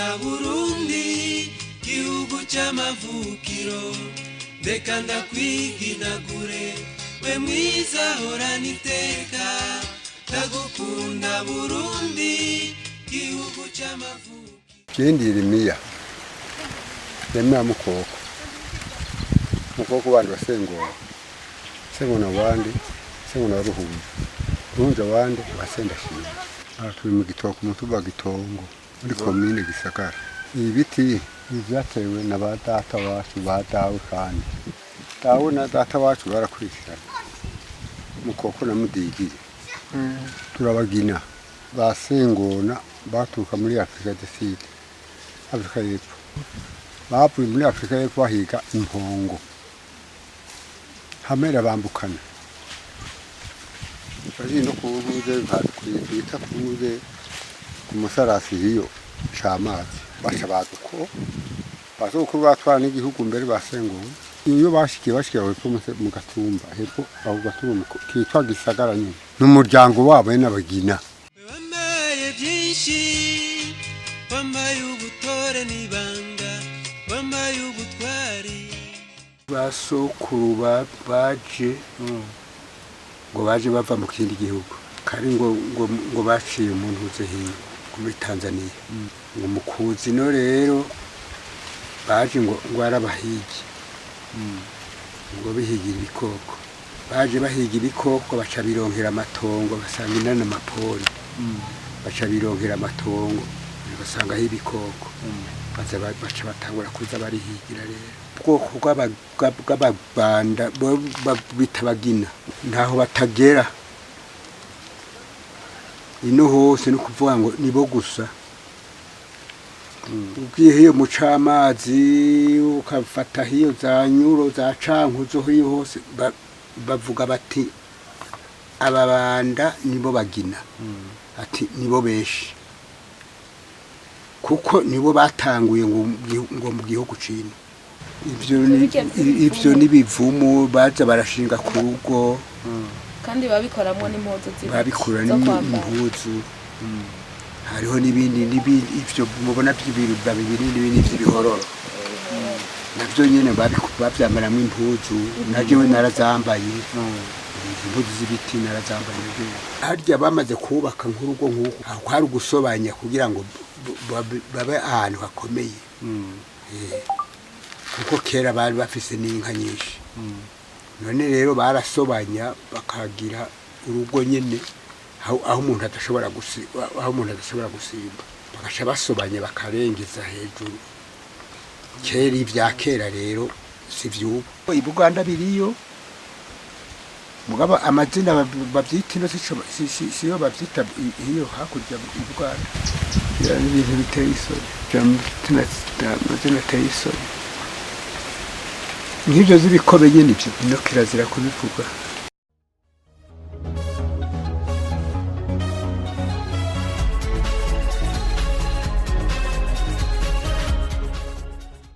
Ndagukunda Burundi, gihugu cy'amavukiro. Ndeka ndakwiginagure, we mwiza horana iteka. Ndagukunda Burundi, gihugu cy'amavukiro. Kindi Yeremiya, Yeremiya Mukoko, Mukoko wandi wa Sengora, Sengona wandi, Sengona wa Ruhunja, Ruhunja wandi wa Sendashima. Aha turi mu Gitoko, umutumba wa Gitongo, muri komine Gisagara. Ibi biti ibi vyatewe na ba data wacu, ba dawe, kandi dawe na data wacu barakurikirana, Mukoko na Mudigiri. Turabagina ba Sengona baturuka muri Afrika du Sud, Afrika y'Epfo. Bavuye muri Afrika y'Epfo bahiga impongo, hamwe bambukana bari no ku ntuze bita ku ntuze ku musarasi hiyo c'amazi, baca baza uko baza uko batwara n'igihugu mbere ba Sengona. Iyo bashikiye hepfo mu Gatumba, hepfo aho Gatumba kitwa Gisagara nyine, n'umuryango wabo n'abagina. Wambaye byinshi, wambaye ubutore n'ibanga, wambaye ubutwari. Basokuru baje ngo baje bava mu kindi gihugu kari ngo baciye mu ntuze hiyo muri Tanzania, ngo mukuzi no rero baje ngo arabahigi, ngo bihigira ibikoko. Baje bahiga ibikoko, baca bironkera amatongo, basanga inana amapori, baca bironkera amatongo, basangaho ibikoko, baza baca batangura kuza barihigira. Rero ubwoko bw'ababanda bo bita bagina ntaho batagera ino hose, ni ukuvuga ngo nibo gusa. Ugiye hiyo mu Camazi, ukafata hiyo za Nyuro, za Cankuzo, hiyo hose bavuga bati ababanda nibo bagina, ati nibo benshi kuko nibo batanguye ngo mu gihugu cino. Ivyo ivyo n'ibivumu baza barashinga ku rugo. Kandi babikoramwo n'impuzu z'ibiti babikura zo kwambara. N'impuzu hariho n'ibindi ivyo mubona by'ibibabi binini binini vy'ibihororo, navyo nyene bavyambaramwo impuzu. Na jewe narazambaye impuzu z'ibiti, narazambaye navyo. Harya bamaze kubaka nk'urugo nk'uku, aho kwari ugusobanya kugira ngo babe ahantu hakomeye. Kuko kera bari bafise n'inka nyinshi. None rero barasobanya bakagira urugo nyene aho umuntu adashobora gusimba, bagaca basobanya bakarengeza hejuru. Kera, ibya kera rero si vyubu. I Buganda biriyo, mugabo amazina bavyita ino siyo bavyita iyo hakurya i Buganda. Ya, ni ibintu biteye isoni. Amazina ateye isoni nk'ivyo z'ibikobe nyene, ivyo ino kirazira kubivuga.